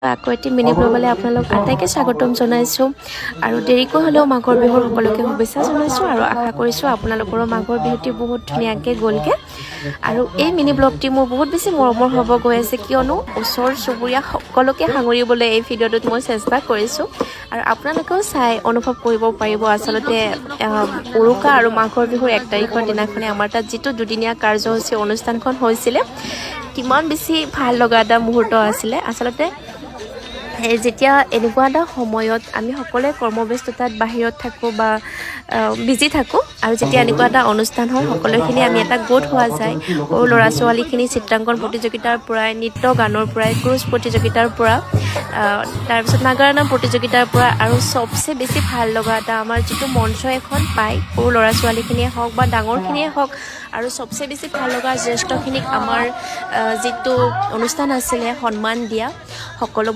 আকৌ এটি মিনি ব্লগলৈ আপোনালোক আটাইকে স্বাগতম জনাইছোঁ আৰু দেৰিকৈ হ'লেও মাঘৰ বিহুৰ সকলোকে শুভেচ্ছা জনাইছোঁ আৰু আশা কৰিছোঁ আপোনালোকৰো মাঘৰ বিহুটি বহুত ধুনীয়াকৈ গ'লগৈ। আৰু এই মিনি ব্লগটি মোৰ বহুত বেছি মৰমৰ হ'ব গৈ আছে, কিয়নো ওচৰ চুবুৰীয়া সকলোকে সাঙুৰিবলৈ এই ভিডিঅ'টোত মই চেষ্টা কৰিছোঁ আৰু আপোনালোকেও চাই অনুভৱ কৰিব পাৰিব। আচলতে উৰুকা আৰু মাঘৰ বিহুৰ 1 তাৰিখৰ দিনাখনে আমাৰ তাত যিটো দুদিনীয়া কাৰ্যসূচী অনুষ্ঠানখন হৈছিলে, কিমান বেছি ভাল লগা এটা মুহূৰ্ত আছিলে। আচলতে এই যেতিয়া এনেকুৱা এটা সময়ত আমি সকলোৱে কৰ্মব্যস্ততাত বাহিৰত থাকোঁ বা বিজি থাকোঁ আৰু যেতিয়া এনেকুৱা এটা অনুষ্ঠান হয়, সকলোখিনি আমি এটা গোট হোৱা যায়। সৰু ল'ৰা ছোৱালীখিনি চিত্ৰাংকন প্ৰতিযোগিতাৰ পৰাই, নৃত্য গানৰ পৰাই, কুইজ প্ৰতিযোগিতাৰ পৰা, তাৰপিছত নাগাৰা নাম প্ৰতিযোগিতাৰ পৰা আৰু চবচে বেছি ভাল লগা এটা আমাৰ যিটো মঞ্চ এখন পায়, সৰু ল'ৰা ছোৱালীখিনিয়ে হওক বা ডাঙৰখিনিয়ে হওক আৰু চবচে বেছি ভাল লগা জ্যেষ্ঠখিনিক আমাৰ যিটো অনুষ্ঠান আছিলে সন্মান দিয়া সকলো।